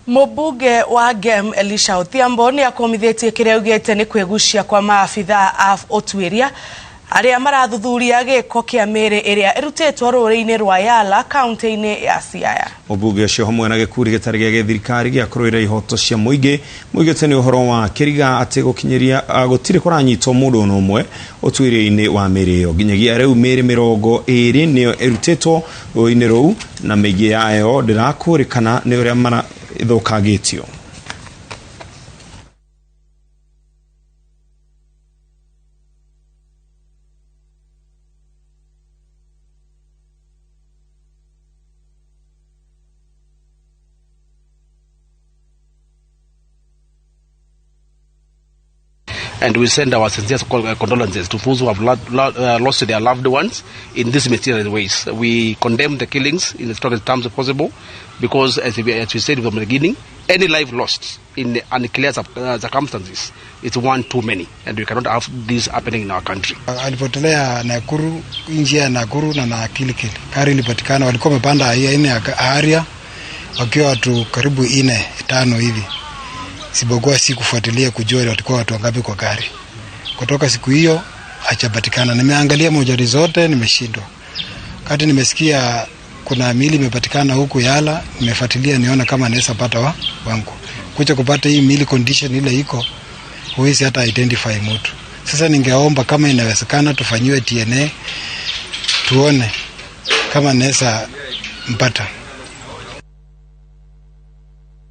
Mũmbunge wa Gem Elisha Odhiambo nĩ akũmithĩtie kĩrĩa augĩte nĩ kwĩgucia kwa maabithaa a ũtuĩria arĩa marathuthuria gĩko kĩa mĩĩrĩ ĩrĩa ĩrutĩtwo rũũĩ-inĩ rwa Yala kaunti-inĩ ya Siaya. Mũmbunge ũcio hamwe na gĩkundi gĩtarĩ gĩa gĩthirikari gĩa kũrũĩrĩra ihoto cia mũingĩ moigĩte nĩ ũhoro wa kĩriga atĩ gũkinyĩria gũtirĩ kũranyitwo mũndũ ona ũmwe ũtuĩria-inĩ wa mĩĩrĩ ĩyo. Nginyagia rĩu mĩĩrĩ 20 nĩyo ĩrutĩtwo rũũĩ-inĩ rũu na mĩingĩ yayo ndĩrakũrĩkana nĩ ũrĩa mara ĩthũkangĩtio. And we send our sincere condolences to those who have lost their loved ones in these mysterious ways. We condemn the killings in the strongest terms possible because, as we said from the beginning, any life lost in unclear circumstances is one too many, and we cannot have this happening in our country. Alipotelea Nakuru, njia ya Nakuru na Kilikili. Gari ilipatikana, walikuwa wamepanda aina ya Harrier wakiwa watu karibu ine tano hivi, sipokuwa si kufuatilia kujua walikuwa watu wangapi kwa gari. Kutoka siku hiyo hajapatikana. Nimeangalia mochari zote nimeshindwa. Kati nimesikia kuna miili imepatikana huku Yala, nimefuatilia niona kama naweza pata wangu. Kuja kupata hii miili condition ile iko, huwezi hata identify mtu. Sasa ningeomba kama inawezekana tufanyiwe DNA tuone kama naweza mpata.